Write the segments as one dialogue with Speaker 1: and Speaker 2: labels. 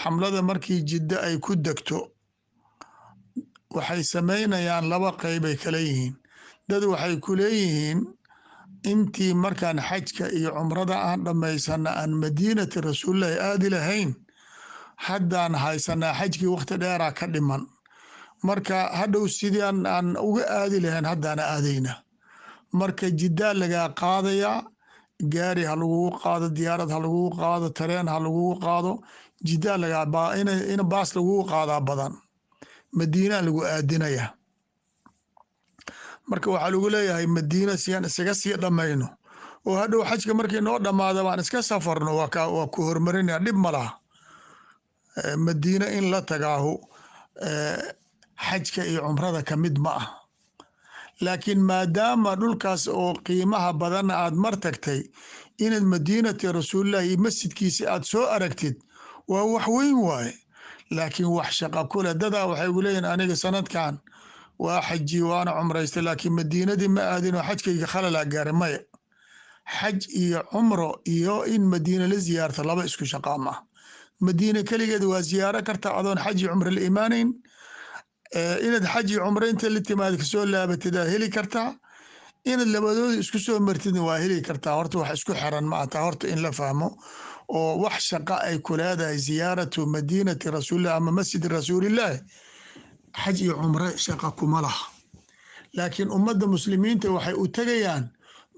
Speaker 1: Xamlada markii Jiddo ay ku degto, waxay sameynayaan laba qeybay kala yihiin. Dad waxay ku leeyihiin intii markaan xajka iyo cumrada aan dhammaysana aan madiinati rasuulillahi aadi lahayn, haddaan haysanaa xajkii waqti dheeraa ka dhiman, marka hadhow sidaan aan uga aadi lahayn haddaana aadayna. Marka Jiddaa lagaa qaadayaa, gaari ha lagugu qaado, diyaarad ha lagugu qaado, tareen ha lagugu qaado, Jiddaa lagaa in baas lagugu qaadaa badan, Madiinaa lagu aadinaya. Marka waxaa lagu leeyahay Madiina siaan isaga sii dhammayno oo hadhow xajka markii noo dhammaada baan iska safarno, waa ku hormarinaya, dhib ma laha. Madiina in la tagaahu xajka iyo cumrada ka mid ma ah, laakiin maadaama dhulkaas oo qiimaha badanna aad mar tagtay, inaad madiinati rasuulillahi iyo masjidkiisa aad soo aragtid waa wax weyn waaye. Laakiin wax shaqa kule dadaa waxay gu leeyihin aniga sanadkan waa xaji waana cumraystay, laakiin madiinadii ma aadin oo xajkayga khalalaa gaaray. Maya, xaj iyo cumro iyo in madiina la ziyaarto laba isku shaqaa ma ah. Madiina keligeed waa ziyaaro karta adoon xaj iyo cumro la imaanayn. Inaad xaj iyo cumro inta la timaad kasoo laabatid aad heli kartaa, inaad labadooda isku soo martidna waa heli kartaa. Horta wax isku xiran ma ata, horta in la fahmo oo wax shaqa ay ku leedahay ziyaaratu madiinati rasuulillah ama masjidi rasuulillahi xaj iyo cumro shaqa kuma laha. Laakiin ummadda muslimiinta waxay u tegayaan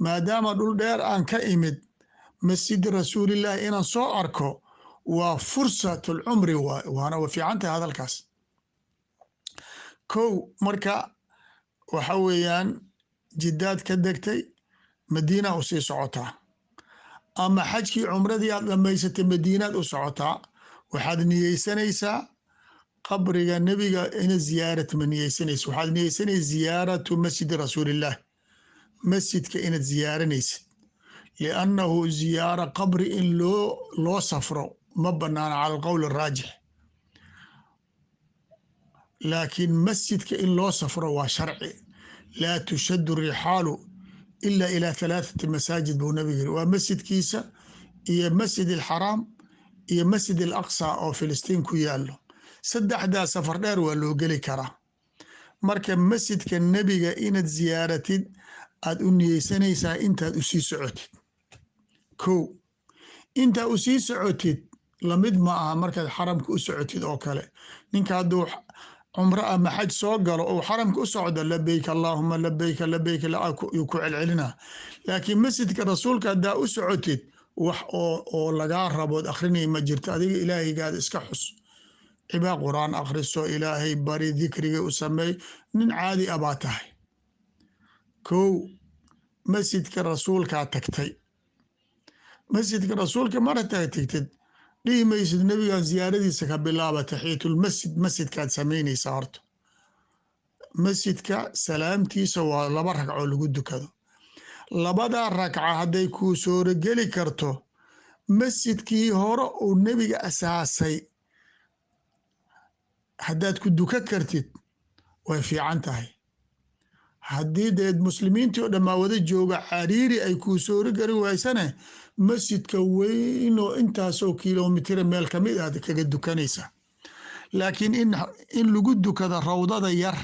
Speaker 1: maadaama dhul dheer aan ka imid, masjidi rasuulillahi inaan soo arko waa fursatul cumri waay, waana wa fiican tahay hadalkaas. Kow, marka waxa weeyaan Jiddaad ka degtay, Madiina u sii socotaa, ama xajkii cumradii aad dhammaysatay Madiinaad u socotaa, waxaad niyeysanaysaa qabriga nebiga ina ziyaarat ma niyeysanaysa, waxaad niyeysanaysa ziyaaratu masjidi rasuulillaah, masjidka inaad ziyaaranaysid, liannahu ziyaara qabri in loo safro ma banaana cala alqowl araajix, laakiin masjidka in loo safro waa sharci. Laa tushadu rixaalu ila ila thalaathati masaajid buu nabiga yiri, waa masjidkiisa iyo Masjid alxaraam iyo Masjid alaqsa oo Filistiin ku yaalo. Saddexdaa safar dheer waa loo geli karaa. Marka masjidka nebiga inaad ziyaaratid aad u niyeysanaysaa intaad usii socotid. Kow, intaa usii socotid lamid ma aha markaad xaramka u socotid oo kale. Ninka hadduu cumro ama xaj soo galo ou xaramka u socdo, labeyk allaahuma labeyka labeyka yuu ku celcelinaa. Laakiin masjidka rasuulka haddaa u socotid, wax oo lagaa rabood akhrinaya ma jirto. Adiga ilaahaygaada iska xus, cibaa qur-aan akhriso, ilaahay bari, dikriga u sameey, nin caadi a baa tahay. Kow, masjidka rasuulkaa tagtay. Masjidka rasuulka marata tagtid, dhihi maysid nebigan ziyaaradiisa ka bilaaba taxiyatulmasjid. Masjidkaad samaynaysaa horta masjidka salaamtiisa waa laba ragcoo lagu dukado. Labadaa ragca hadday kuu soorogeli karto masjidkii hore uu nebiga asaasay haddaad ku duka kartid, way fiican tahay. Haddii deed muslimiintii oo dhammaa wada jooga cariiri ay kuu sooro gari waysane, masjidka weyn oo intaasoo kilomitira meel kamid aad kaga dukanaysa. Laakiin in lagu dukado rawdada yar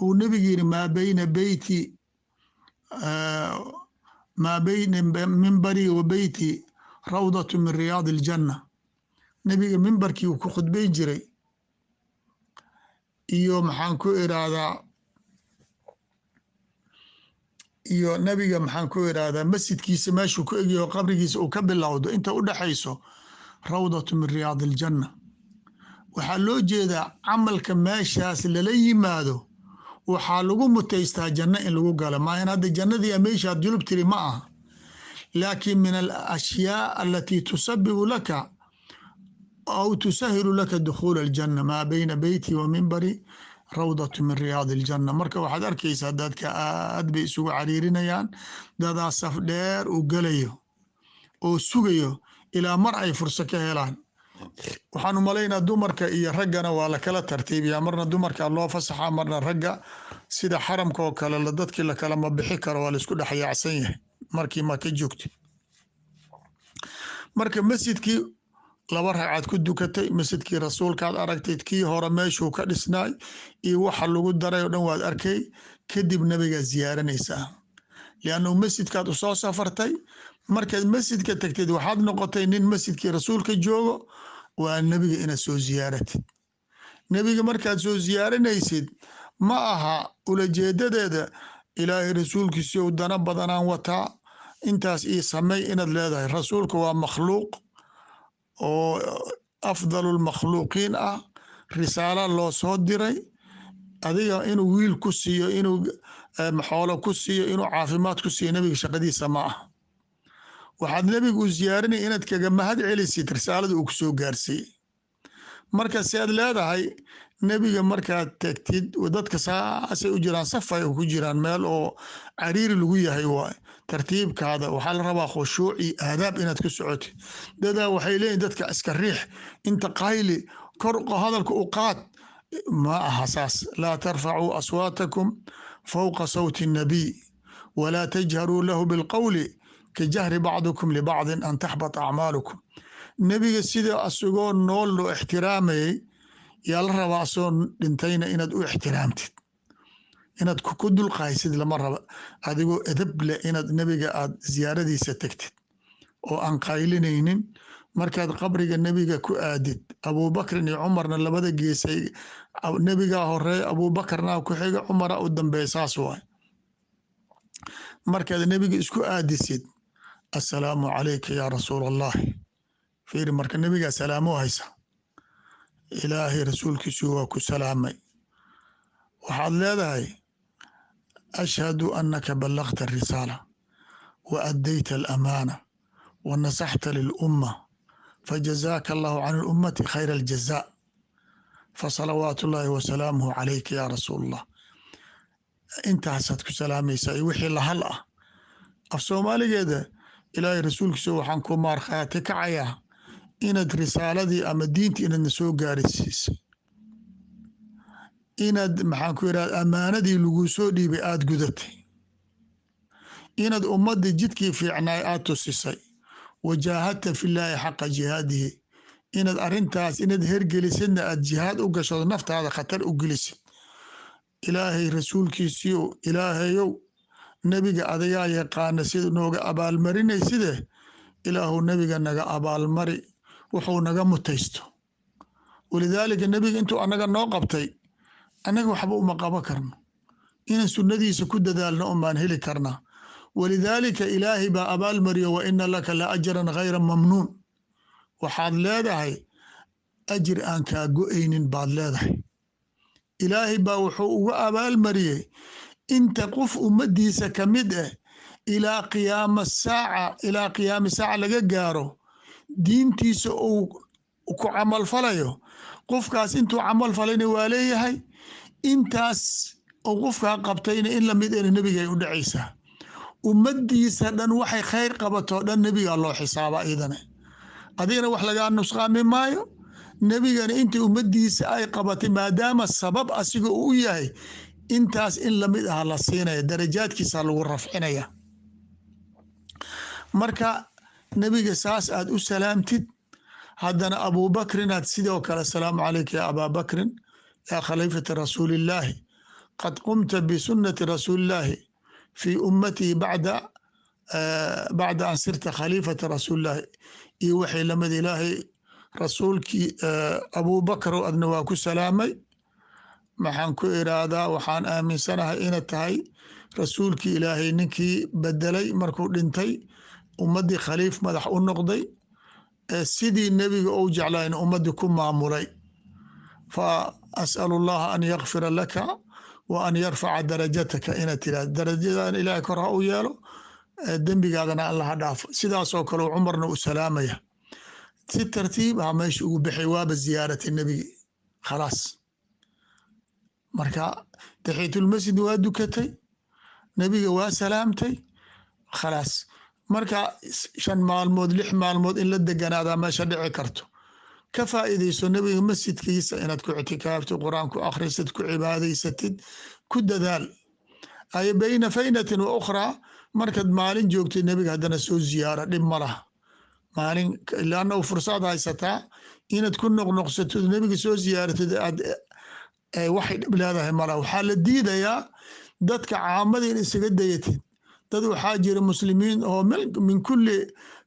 Speaker 1: uu nebigu yiri maa bayna beyti, maa bayna mimbari wa beyti rawdatu min riyaadi aljanna, nebiga mimbarkii uu ku khudbayn jiray iyo maxaan ku iraahdaa iyo nabiga maxaan ku irahdaa masjidkiisa meeshuu ku egyaho qabrigiisa uu ka bilowdo inta u dhexayso rawdatu min riyaadi aljanna. Waxaa loo jeedaa camalka meeshaas lala yimaado waxaa lagu mutaystaa janno in lagu galo. Maa in hadda jannadii meeshaad julub tiri ma aha, laakiin min alashyaa alatii tusabibu laka aw tusahilu laka dukhuula aljanna, maa bayna beyti wa mimbari rawdatu min riyaadi aljanna. Marka waxaad arkaysaa dadka aad bay isugu cariirinayaan, dadaa saf dheer uu gelayo oo sugayo ilaa mar ay furso ka helaan. Waxaan u malaynaa dumarka iyo raggana waa lakala tartiibiyaa, marna dumarka loo fasaxaa, marna ragga. Sida xaramka oo kale la dadkii lakalama bixi karo, waa laisku dhex yaacsan yahay markii ma ka joogto. Marka masjidkii Laba ragcaad ku dukatay masjidkii rasuulkaad aragtay, kii hore meeshuu ka dhisnaay iyo waxa lagu daray oo dhan waad arkay. Kadib nabigaa ziyaaranaysaa, liannahu masjidkaad usoo safartay. Markaad masjidka tagtid, waxaad noqotay nin masjidkii rasuulka joogo. Waa nebiga inaad soo ziyaaratid. Nebiga markaad soo ziyaaranaysid, ma aha ulajeedadeeda "Ilaahay rasuulkiisiyow, dana badanaan wataa, intaas ii samey" inaad leedahay. Rasuulka waa makhluuq oo afdalu lmakhluuqiin ah, risaalo loo soo diray. Adiga inuu wiil ku siiyo, inuu xoolo ku siiyo, inuu caafimaad ku siiyo, nebiga shaqadiisa ma ah. Waxaad nebiga u ziyaarinay inaad kaga mahad celisid risaalada uu kusoo gaarsiiyey. Marka si aad leedahay nebiga markaad tagtid, dadka saasay u jiraan, safay ku jiraan, meel oo cariiri lagu yahay waay. Tartiibkaada waxaa la rabaa, khushuuc iyo aadaab inaad ku socotid. Dadaa waxay leeyihin, "Dadka iska riix, inta qayli, kor hadalka u qaad." Ma aha saas. Laa tarfacuu aswaatakum fowqa sawti الnabiy walaa tajharuu lahu bilqowli kajahri bacdikum libacdin an taxbata acmaalukum. Nebiga sida asagoo nool loo ixtiraamayay yaa la rabaa asagoo dhintayna inaad u ixtiraamtid. Inaad ku dulqaysid lama raba. Adigoo edab leh inaad nebiga aad ziyaaradiisa tagtid oo aan qaylinaynin. Markaad qabriga nebiga ku aadid, Abuubakrin iyo Cumarna labada geesay, nebigaa horeeya, Abuubakarna ku xiga, Cumara u dambeeya, saas waay. Markaad nebiga isku aadisid, "Assalaamu calayka yaa rasuul allahi." Fiiri, marka nebigaa salaamo haysa. "Ilaahay rasuulkiisu, waa ku salaamay." Waxaad leedahay, "Ashhadu annaka ballagta arisaala wa addayta alamaana wa nasaxta lilumma, fajazaaka allahu can alummati khayra aljaza, fasalawaat ullaahi wasalaamuhu calayka yaa rasuul allah." Intaasaad ku salaamaysaa iyo wixii lahal ah. Af Soomaaligeeda, "Ilaahay rasuulkiisa, waxaan ku markhaati kacayaa inaad risaaladii ama diintii inaadna soo gaarisiisay, inaad, maxaan ku yidhahda, ammaanadii laguu soo dhiibay aada gudatay, inaad ummaddii jidkii fiicnaay aada tusisay, wajaahadta fillaahi xaqa jihaadihi, inaad arrintaas inaad hergelisidna aad jihaad u gasho, naftaada khatar u gelisid. Ilaahay rasuulkiisiyow, Ilaahayow, nebiga adagaa yaqaana sida nooga abaalmarinayside, Ilaahu nebiga naga abaalmari wuxuu naga mutaysto." Walidaalika nebiga intuu annaga noo qabtay, annaga waxba uma qaban karno. Inaan sunnadiisa ku dadaalno un baan heli karnaa. Walidaalika Ilaahay baa abaalmariyo, "Wa ina laka la ajran khayra mamnuun." Waxaad leedahay ajir aan kaa go-aynin baad leedahay. Ilaahay baa wuxuu uga abaalmariyey inta qof ummadiisa ka mid ah ilaa qiyaama saaca, ilaa qiyaami saaca laga gaaro, diintiisa uu ku camalfalayo. Qofkaas intuu camal falayna waa leeyahay, intaas uu qofkaa qabtayna in lamid ena nebiga ay u dhacaysaa. Ummadiisa dhan waxay khayr qabatoo dhan nebigaa loo xisaaba iyadana. Adigana wax lagaa nusqaami maayo. Nebigana intii ummadiisa ay qabatay, maadaama sabab asiga uu u yahay, intaas in lamid ah la siinaya, darajaadkiisa lagu rafcinaya. Marka nebiga saas aad u salaamtid, haddana Abuubakrinaad sidoo kale, "Asalaamu calayka ya Abaa Bakrin, yaa khaliifata rasuulillaahi, qad qumta bisunnati rasuulillaahi fii ummatihi bacda an sirta khaliifata rasuulillaahi," iyo waxay lamid. "Ilaahay rasuulkii Abuubakrow, adna waa ku salaamay. Maxaan ku iraahdaa, waxaan aaminsanahay inaad tahay rasuulkii Ilaahay ninkii bedelay markuu dhintay, ummaddii khaliif madax u noqday, sidii nebiga ou jeclayna ummaddii ku maamulay. Fa as'alu allaha an yakfira laka wa an yarfaca darajataka." Inaad tirahdo, "Darajadan Ilaahay kor ha u yeelo, dembigaadana Alla ha dhaafo." Sidaasoo kale Cumarna u salaamaya. Si tartiib ah meesha ugu bixay, waaba ziyaaratay nebigi, khalaas. Marka taxiyatulmasjid waa dukatay, nebiga waa salaamtay, khalaas. Marka 5 maalmood, 6 maalmood in la deganaadaa meesha dhici karto. Ka faa'iidayso nebiga masjidkiisa inaad ku ictikaafto, Qur-aan ku akhrisad, ku cibaadaysatid, ku dadaal. Ay bayna faynatin wa ukhraa, markaad maalin joogtid nebiga haddana soo ziyaara, dhib ma laha. Maalin lannahu fursaad haysataa inaad ku noqnoqsatid, nebiga soo ziyaaratid, aad waxay dhib leedahay mala. Waxaa la diidayaa dadka caamada in isaga dayatid. Dad waxaa jira muslimiin oo min kulli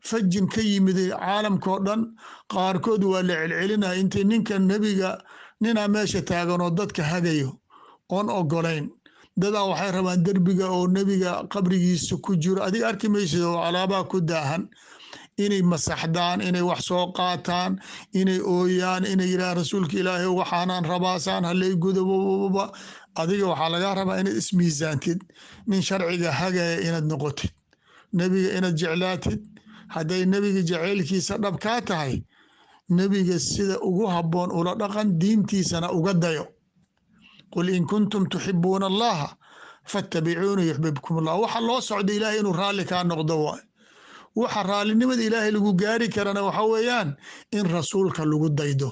Speaker 1: fajin ka yimid caalamkao dhan, qaarkood waa la celcelinaya intay ninka nebiga ninaa meesha taagan oo dadka hagayo oon ogolayn. Dadaa waxay rabaan derbiga oo nebiga qabrigiisa ku jiro, adiga arki maysid oo alaabaha ku daahan, inay masaxdaan, inay wax soo qaataan, inay ooyaan, inay yidhahaan rasuulka ilaahay waxaanaan rabaasaan halay gudobobaba. Adiga waxaa lagaa rabaa inaad ismiisaantid, nin sharciga hagaya inaad noqotid, nebiga inaad jeclaatid. Hadday nebiga jaceylkiisa dhab kaa tahay, nebiga sida ugu habboon ula dhaqan, diintiisana uga dayo. Qul in kuntum tuxibuuna allaha fattabicuuni yuxbibkum allah. Waxa loo socda ilaahay inuu raalli kaa noqdo waay. Waxa raallinimada ilaahay lagu gaari karana waxa weeyaan in rasuulka lagu daydo.